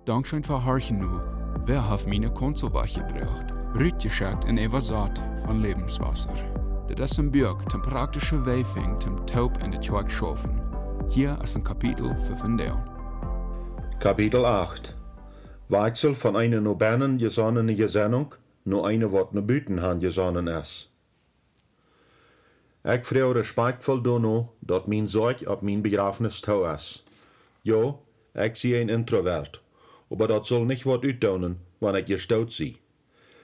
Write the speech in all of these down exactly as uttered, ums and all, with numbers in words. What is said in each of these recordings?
Dankscheen fa horchen nu. Wäa haft miene Konsolwäa jebrocht? Rutjeschekjt un äwasat von Läwenswota. Dit es een Buak toom praktische Wäaj finjen toom toop enne Kjoakj schaufen. Hia es een Kapitel fa vondoag. Kapitel acht. Wajchsel von eene no bennen jesonnene Jesennunk no eene, waut no buten han jesonnen es. Ekj froag respakjtvoll doano, daut mien Sarg opp mien Bejrafnis too es. Jo, ekj sie een Introvert, oba daut saul nich waut utdoonen, wan ekj jestoot sie.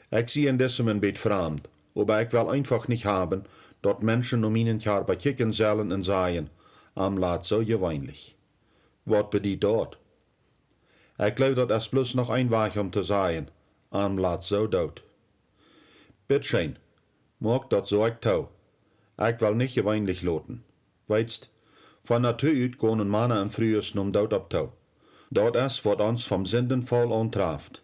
Ekj sie en disem een bät framd, oba ekj well eenfach nich haben, daut Menschen no mienen Kjarpa kjikjen sellen un sajen: "Am lat soo jeweenlich." Waut bediet daut? Ekj jleew, daut es bloos noch een Wajch om to sajen: "Am lat soo doot." Bittescheen, moakt daut Sarg too. Ekj well nich jeweenlich loten. Weetst, von Natua ut gonen Mana un Frues nom Doot opp too. Daut es, waut ons vom Sindenfaul auntraft.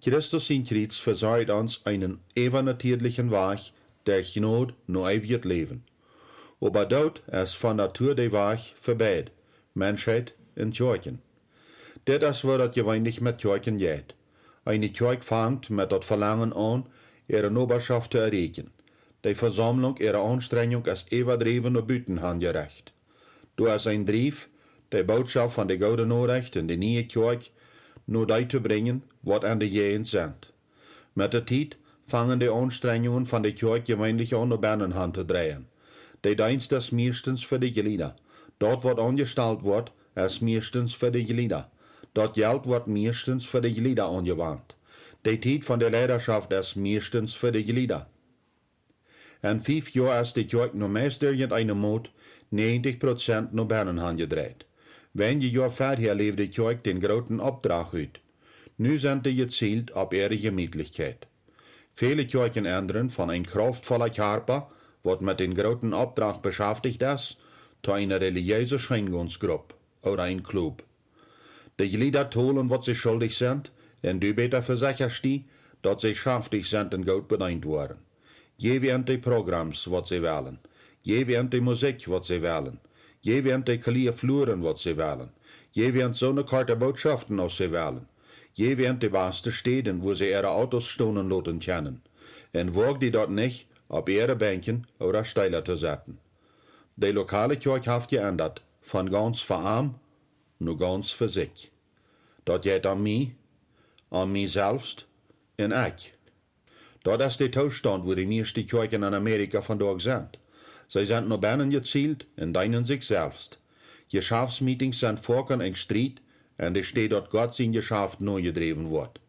Christus sien Kjriez vesorcht ons eenen äwanatieelichen Wajch derch Jnod no eewjet Läwen. Oba Doot es von Natua de Wajch fa beid, Menschheit un Kjoakjen. Dit es, woo daut jeweenlich met Kjoakjen jeit. Eene Kjoakj fangt met daut Velangen aun, äare Nobaschoft to erreichen. De Vesaumlunk äare Aunstrenjunk es äwadräwen no buten han jerecht. Doa es een Drief, de Bootschoft von de goode Norecht en de niee Kjoakj no dee to brinjen, waut en de Jäajent sent. Met de Tiet fangen de Aunstrenjungen von de Kjoakj jeweenlich aun no bennen han to dreien. De Deenst es mieeschtens fa de Jlieda. Daut, waut aunjestalt woat, es mieeschtens fa de Jlieda. Daut Jelt woat mieeschtens fa de Jlieda aunjewant. De Tiet von de Leidaschoft es mieeschtens fa de Jlieda. En fief Joa es de Kjoakj no meist irjent eene Mot näajentich Prozent no bennen han jedreit. Weinje Joa verhäa läwd de Kjoakj dän grooten Oppdrach ut. Nu sent dee jezielt opp äare Jemietlichkjeit. Väle Kjoakjen endren von een kraftvolla Kjarpa, waut met dän grooten Oppdrach beschaftich es, to eene relijeese Scheengoonsgrupp ooda een Klub. De Jlieda tolen, waut see schuldich sent, un du bäta vesechasch die, daut see schaftich sent un goot bedeent woaren. Jeff an de Programs, waut see wellen. Jeff an de Musikj, waut see wellen. Jeff an de Kjleeda, Fluaren, waut see wellen. Jeff an soone korte Bootschoften, aus see wellen. Jeff an de baste Städen, wua see äare Autos stonen loten kjennen. Un woag die daut nich, opp äare Benkjen ooda Steela to setten. De lokale Kjoakj haft jeendat, von gaunz fa am no gaunz fa sikj. Daut jeit om mie, om mie selfst un ekj. Daut es de Toostaunt, wua de mieeschte Kjoakjen en Amerika vondoag sent. See sent no bennen jezielt un deenen sikj selfst. Jeschaftsmeetings sent foaken een Striet, un de Städ, daut Gott sien Jeschaft nojedräwen woat.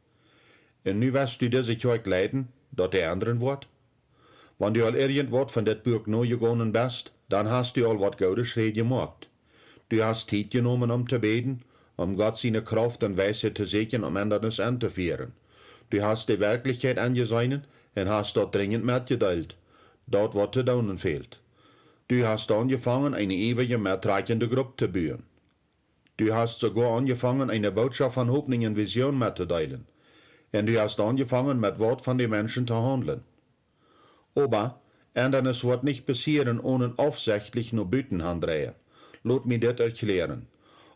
Un nu west du dise Kjoakj leiden, daut dee endren woat? Wan du aul irjentwaut von dit Buak nojegonen best, dan hast du aul waut goode Schräd jemoakt. Du hast Tiet jenomen om to bäden, om Gott siene Krauft un Weisheit to sieekjen, om Endanis auntofieren. Du hast de Werkjlichkjeit enjeseenen un hast daut drinjent metjedeelt, daut waut to doonen fält. Du hast aunjefongen, eene eewje mettrajchende Grupp to buen. Du hast soogoa aunjefongen, eene Bootschoft von Hopninj un Vision mettodeelen. Un du hast aunjefongen, met waut von de Menschen to haundlen. Oba Endanis woat nich passieren, onen aufsechtlich no buten han dreien. Lot mie dit erkjlären.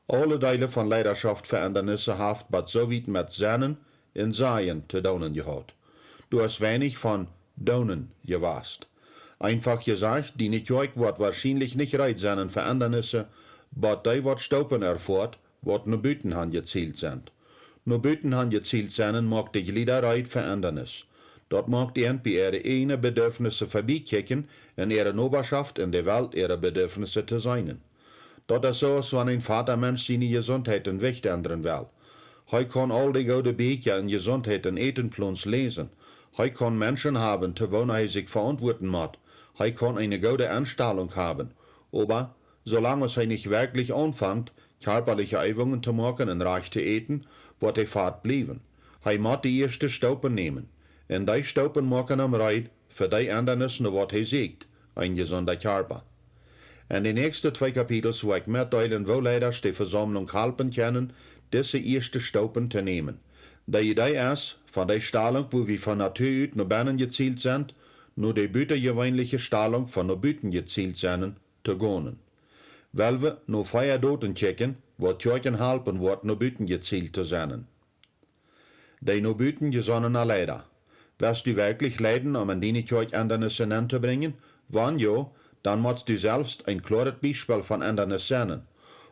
Aule Deele von Leidaschoft fa Endanisse haft bat soo wiet met Sennen un Sajen to doonen jehaut. Du hast weinich von doonen jewast. Eenfach jesajcht, diene Kjoakj woat woarschienlich nich reed sennen fa Endanisse, bat dee waut Stoopen erfoat, waut no buten han jezielt sent. No buten han jezielt sennen moakt de Jlieda reed fa Endanis. Daut moakt an bie äare ieejne Bedürfnisse verbie kjikjen un äare Nobaschoft un de Welt äare Bedürfnisse to seenen. Daut es soo, aus wan een fata Mensch siene Jesuntheit un Jewicht endren well. Hee kaun aul de goode Bieekja un Jesuntheit un Ätenplons läsen. Hee kaun Menschen haben, to woone hee sikj veauntwuaten mott. Hee kaun eene goode Enstalunk haben. Oba soo lang aus hee nich werkjlich aunfangt, kjarpaliche Eewungen to moaken un rajcht to äten, woat hee fat bliewen. Hee mott de ieeschte Stoopen nämen. Un dee Stoopen moaken am reed fa dee Endanis, no waut hee sieekjt, een jesunda Kjarpa. En de näakjste twee Kapitels woa ekj metdeelen, woo Leidasch de Vesaumlunk halpen kjennen, dise ieeschte Stoopen to nämen. De Idee es, von dee Stalunk, wua wie von Natua ut no bennen jezielt sent, no de butajeweenliche Stalunk von no buten jezielt sennen to gonen. Well wie no vea Doten kjikjen, Waut Kjoakjen halpen woat, no buten jezielt to sennen. De no buten jesonnena Leida. West du werkjlich leiden, om en diene Kjoakj Endanisse nenn to brinjen? Wan jo, dan motst du selfst een kloaret Biespel von Endanis sennen.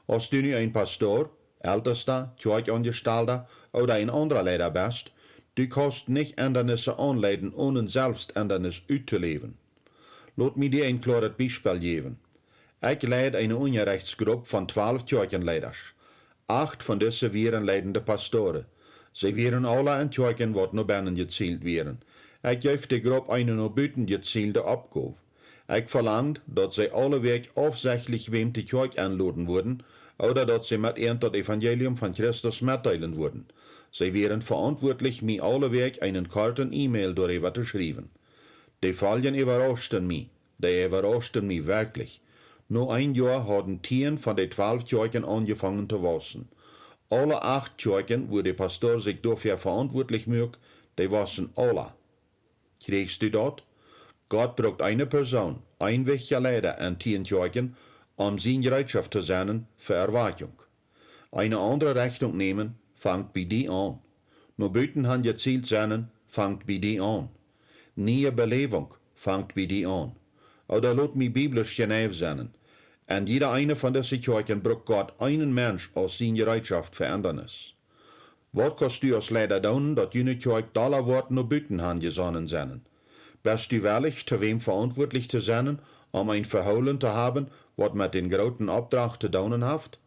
Aus du nu een Pastor, Eltesta, Kjoakjaunjestalda ooda een aundra Leida best, du kaust nich Endanisse aunleiden, onen selfst Endanis uttoläwen. Lot mie die een kloaret Biespel jäwen. Ekj leid eene Unjarechtsgrupp von twalf Kjoakjenleidasch. Acht von dise wieren leidende Pastore. See wieren aula en Kjoakjen, waut no bennen jezielt wieren. Ekj jeef de Grupp eene no buten jezielde Oppgow. Ekj velangd, daut see aule Wäakj aufsechtlich wäm to Kjoakj enloden wudden, ooda daut see met an daut Evangelium von Christus metdeelen wudden. See wieren veauntwuatlich, mie aule Wäakj eenen korten E-Mail doaräwa to schriewen. De Foljen äwarauschten mie. Dee äwarauschten mie werkjlich. No een Joa hauden tieen von de twalf Kjoakjen aunjefongen to wausen. Aule acht Kjoakjen, wua de Pastor sikj doafäa veauntwuatlich muak, dee wausen aula. Kjrieechst du daut? Gott brukt eene Persoon, een wichtja Leida en tieen Kjoakjen, om sien Jereetschoft to sennen fa Erwakjunk. Eene aundre Rechtunk nämen, fangt bie die aun. No buten han jezielt sennen, fangt bie die aun. Niee Beläwunk, fangt bie die aun. Ooda lot mie biblisch jeneiw sennen. En jieda eene von dise Kjoakjen brukt Gott eenen Mensch aus sien Jereetschoft fa Endanis. Waut kaust du aus Leida doonen, daut june Kjoakj dolla woat no buten han jesonnen sennen? Best du wellich, to wäm veauntwuatlich to sennen, om een Vehoolen to haben, waut met dän grooten Opdrach to doonen haft?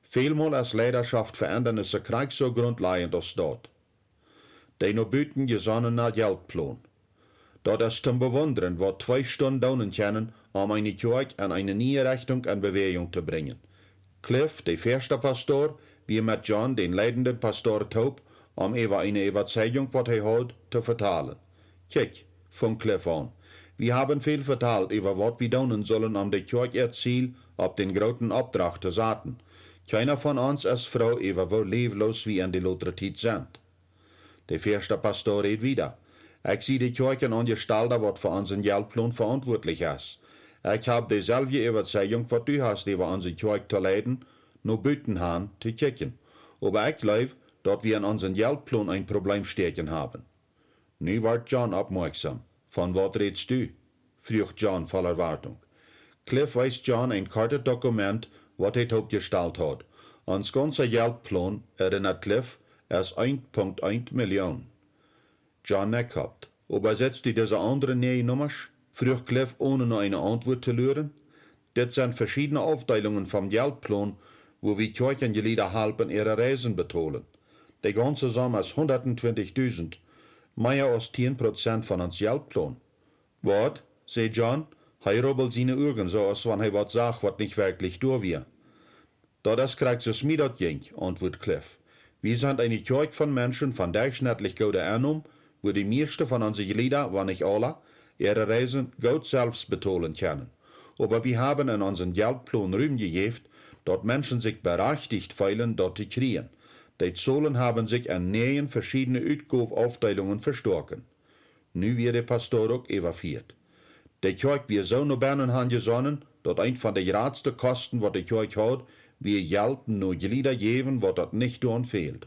Välmol es Leidaschoft fa Endanisse krakjt soo grundlajent aus daut. De no buten jesonnena Jeltplon. Daut es toom bewundren, waut twee Stund doonen kjennen, om eene Kjoakj en eene niee Rechtunk en Bewäajunk to brinjen. Cliff, de ieeschta Pastor, wia met John, dän leidenden Pastor, toop, om äwa eene Äwazeijunk, waut hee haud, to vetalen. Kjikj, funk Cliff aun, wie haben väl vetalt äwa waut wie doonen sullen, om de Kjoakj äa Ziel opp dän grooten Opdrach to saten. Kjeena von ons es froo äwa woo läwloos wie en de latste Tiet sent. De ieeschta Pastor räd wieda. Ekj sie de Kjoakjenaunjestalda, waut fa onsen Jeltplon veauntwuatlich es. Ekj hab deselwje Äwazeijunk, waut du hast, äwa onse Kjoakj to leiden, no buten han to kjikjen. Oba ekj jleew, daut wie en onsen Jeltplon een Probleem stäakjen haben. Nu wort John oppmoakjsom. Von waut rätst du? Fruach John voll Erwartunk. Cliff wees John een kortet Dokument, waut hee toopjestalt haud. Ons gaunza Jeltplon, erinnad Cliff, es een Punkt een Million. John neckjkopt. Oba sitst du dise aundre niee Nummasch? Fruach Cliff, one no eene Auntwuat to luaren. Dit sent veschiedne Aufdeelungen vom Jeltplon, wua wie Kjoakjenjlieda halpen äare Reisen betolen. De gaunze Som es hundat twintich dusent, mea aus tieen Prozent von ons Jeltplon. Waut? säd John. Hee rubbeld siene Uagen soo, aus wan hee waut sach, waut nich werkjlich doa wia. Daut es krakjt soo aus mie daut jinkj, auntwuat Cliff. Wie sent eene Kjoakj von Menschen von derchschnettlich goode Ennom, wua de mieeschte von onse Jlieda, wan nich aula, äare Reisen goot selfst betolen kjennen. Oba wie haben en onsen Jeltplon Rum jejäft, daut Menschen sikj berajchticht feelen, daut to kjrieen. De Zolen haben sikj en näajen veschiedne Utgowaufdeelungen vestoaken. Nu wia de Pastor uk äwafieet. De Kjoakj wia soo no bennen han jesonnen, daut eent von de jratste Kosten, waut de Kjoakj haud, wia Jelt no Jlieda jäwen, waut daut nich doaraun fäld.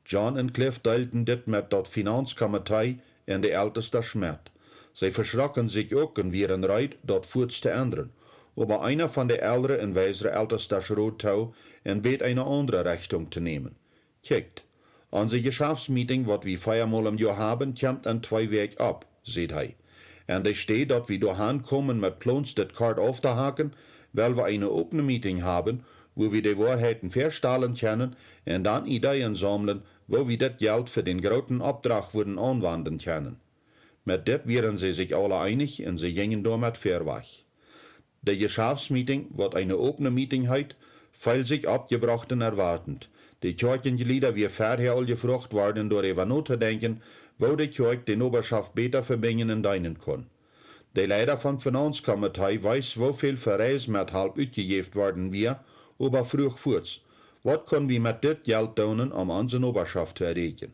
John un Cliff deelden dit met daut Finanzkomitee un de Eltestasch met. See veschrocken sikj uk un wieren reed, daut fuats to endren. Oba eena von de elre un weisre Eltestasch rod too un bäd eene aundre Rechtunk to nämen. Kjikjt, onse Jeschaftsmeeting, waut wie veamol em Joa haben, kjemt en twee Wäakj opp, säd hee. En de Städ, daut wie doa han komen met Plons dit kort auftohaken, well wie eene opne Meeting haben, wua wie de Woarheiten faststalen kjennen un dan Ideeen saumlen, woo wie dit Jelt fa dän grooten Opdrach wudden aunwenden kjennen. Met dit wieren see sikj aula eenich un see jinjen doamet verwoats. De Jeschaftsmeeting, waut eene opne Meeting heet, feeld sikj oppjebrocht un erwartend. De Kjoakjenjlieda wia verhäa aul jefroacht worden, doaräwa notodenkjen, woo de Kjoakj de Nobaschoft bäta vebinjen un deenen kunn. De Leida vom Finanzkomitee wees, woo väl fa Reismethalp utjejäft worden wia, oba fruach fuats: Waut kjenn wie met dit Jelt doonen, om onse Nobaschoft to erreichen?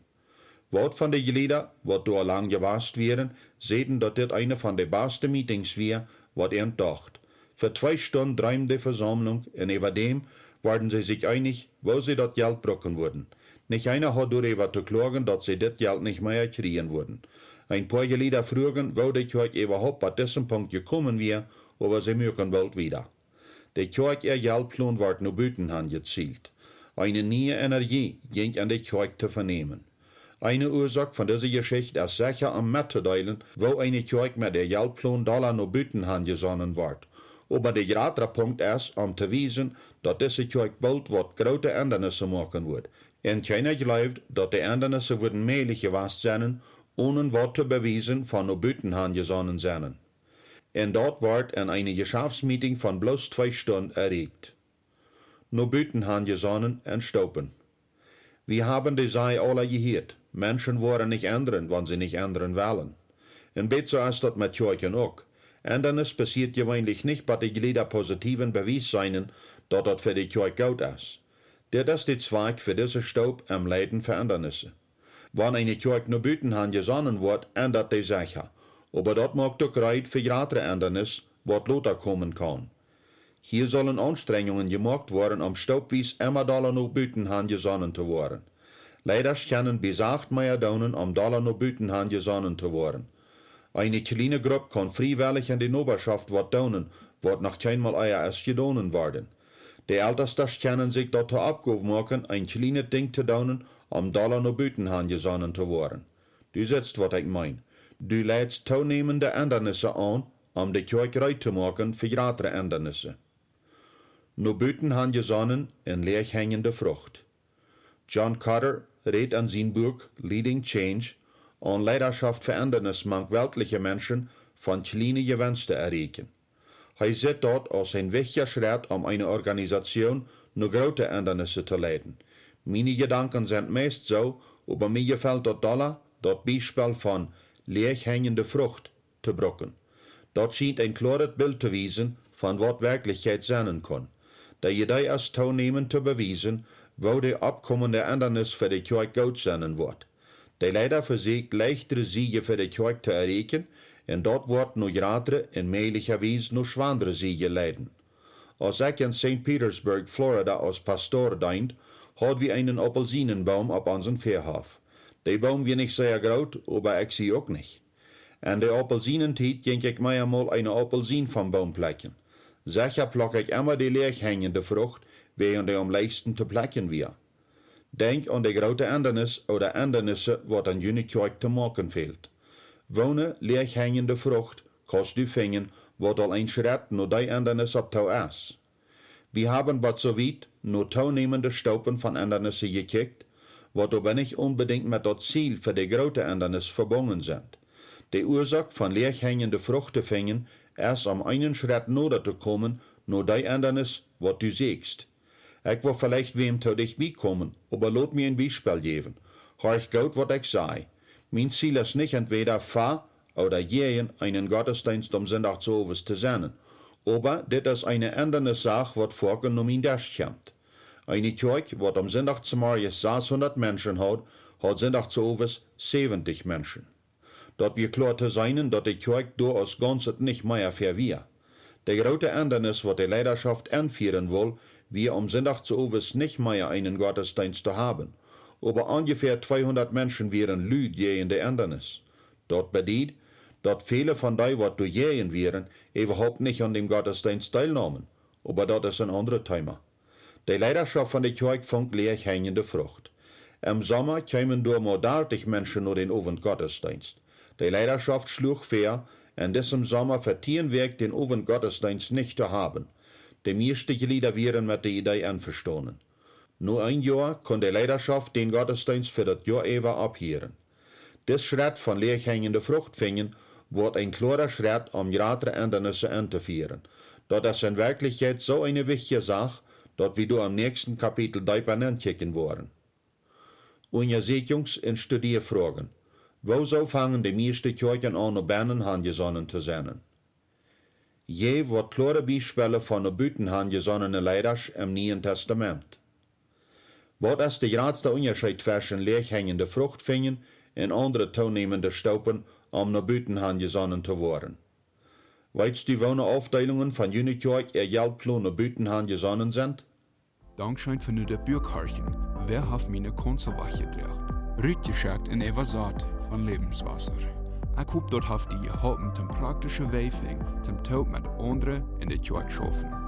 Waut von de Jlieda, waut doa lang jewast wieren, säden, daut dit eene von de baste Meetings wia, waut an docht. Fa twee Stund dreemd de Vesaumlunk un äwa däm, worden see sikj eenich, woo see daut Jelt brucken wudden. Nich eena haud doaräwa to kloagen, daut see dit Jelt nich mea kjrieen wudden. Een poa Jlieda fruagen, woo de Kjoakj äwahaupt bat disen Punkt jekomen wia, oba see muaken boolt wieda. De Kjoakj äa Jeltplon wort no buten han jezielt. Eene niee Energie jinkj en de Kjoakj to venämen. Eene Uasoak von dise Jeschicht es secha om mettodeelen, woo eene Kjoakj met äa Jeltplon dolla no buten han jesonnen wort. Oba de jratra Punkt es, om to wiesen, daut dise Kjoakj boolt waut groote Endanisse moaken wudd. Un kjeena jleewd, daut de Endanisse wudden mäajlich jewast sennen, onen waut to bewiesen von no buten han jesonnen sennen. Un daut wort en eene Jeschaftsmeeting von bloos twee Stund erreicht. No buten han jesonnen un stoopen. Wie haben de Saj aula jehieet: Menschen woaren nich endren, wan see nich endren wellen. Un bät soo es daut met Kjoakjen uk. Endanis passieet jeweenlich nich, bat de Jlieda positiewen Bewies seenen, daut daut fa de Kjoakj goot es. Dit es de Zwakj fa dise Stoop em Leiden fa Endanisse. Wan eene Kjoakj no buten han jesonnen woat, endat dee secha. Oba daut moakt uk reed fa jratre Endanis, waut lota komen kaun. Hia sellen Aunstrenjungen jemoakt woaren, om stoopwies emma dolla no buten han jesonnen to woaren. Leidasch kjennen bie Sacht mea doonen, om dolla no buten han jesonnen to woaren. Eene kjliene Grupp kaun friewellich en de Nobaschoft waut doonen, waut noch kjeenmol ea es jedonen worden. De Eltestasch kjennen sikj daut to Oppgow moaken, een kjlienet Dinkj to doonen, om dolla no buten han jesonnen to woaren. Du sitst, waut ekj meen. Du leidst toonämende Endanisse aun, om de Kjoakj reed to moaken fa jratre Endanisse. No buten han jesonnen un läach henjende Frucht. John Carter rät en sien Buak Leading Change aun Leidaschoft fa Endanis mank weltliche Menschen von kjliene Jewenste erreichen. Hee sitt daut aus een wichtja Schrett, om eene Organisation no groote Endanisse to leiden. Miene Jedanken sent meist soo, oba mie jefelt daut dolla, daut Biespel von läach henjende Frucht to brucken. Daut schient een kloaret Bilt to wiesen von waut Werkjlichkjeit sennen kaun. De Idee es toonämend to bewiesen, woo de oppkomende Endanis fa de Kjoakj goot sennen woat. De Leida vesieekjt leichtre Sieje fa de Kjoakj to erreichen, un daut woat no jratre un mäajlicherwies no schwandre Sieje leiden. Aus ekj en Saint Petersburg, Florida aus Pastor deend, haud wie eenen Aupelsienenboom opp onsen Fäahoff. De Boom wia nich sea groot, oba ekj sie uk nich. En de Aupelsienentiet jinkj ekj mea mol eene Aupelsien vom Boom plekjen. Secha plok ekj emma de läach henjende Frucht, wäajen dee aum leichsten to plekjen wia. Denkj aun de groote Endanis ooda Endanisse, waut aun june Kjoakj to moaken fält. Woone läach henjende Frucht kaust du finjen, waut aul een Schrett no dee Endanis opp too es? Wie haben bat soo wiet no toonämende Stoopen von Endanisse jekjikjt, waut oba nich onbedinjt met daut Ziel fa de groote Endanis vebungen sent. De Uasoak von läach henjende Frucht to finjen es, om eenen Schrett noda to komen no dee Endanis, waut du sieekjst. Ekj well veleicht wäm too dicht bie komen, oba lot mie een Biespel jäwen. Horch goot, waut ekj saj. Mien Ziel es nich, entwäda fa ooda jäajen eenen Gottesdeenst aum Sindach zeowes to sennen. Oba dit es eene Endanissach, waut foaken no mien Desch kjemt. Eene Kjoakj, waut aum Sindach zemorjes sashundat Menschen haud, haud Sindach zeowes säwentich Menschen. Daut wia kloa to seenen, daut de Kjoakj doa aus Gaunzet nich mea väa wia. De groote Endanis, waut de Leidaschoft enfieren wull, wia aum Sindach zeowes nich mea eenen Gottesdeenst to haben. Oba onjefäa tweehundat Menschen wieren lud jäajen de Endanis. Daut bediet, daut väle von dee, waut doajäajen wieren, äwahaupt nich aun däm Gottesdeenst deelneemen. Oba daut es een aundret Thema. De Leidaschoft von de Kjoakj funk läach henjende Frucht. Em Somma kjeemen doa mau dartich Menschen no dän Owentgottesdeenst. De Leidaschoft schluach väa, en disem Somma fa tieen Wäakj dän Owentgottesdeenst nich to haben. De mieeschte Jlieda wieren met de Idee envestonen. No een Joa kunn de Leidaschoft dän Gottesdeenst fa daut Joa äwa opphieren. Dis Schrett von läach henjende Frucht finjen woat een kloara Schrett, om jratre Endanisse entofieren. Daut es en Werkjlichkjeit soo eene wichtje Sach, daut wie doa em näakjsten Kapitel deepa nenkjikjen woaren. Unjasieekjungs- un Studiefroagen. Woosoo fangen de mieeschte Kjoakjen aun, no bennen hanjesonnen to sennen? Jäw waut kloare Biespelle von no buten hanjesonnene Leidasch em Nieen Testament. Waut es de jratste Unjascheet tweschen läach henjende Frucht finjen un aundre toonämende Stoopen, om no buten hanjesonnen to woaren? Weetst du, woone Aufdeelungen von june Kjoakj äa Jeltplon no buten hanjesonnen sent? Dankscheen fa nu daut Buak horchen: Wäa haft miene Kaunzel wajchjedroagen? Rutjeschekjt un äwasat von Lebenswasser. Ekj hop, daut haft die jeholpen, toom praktische Wäaj finjen toom toop met aundre en de Kjoakj schaufen.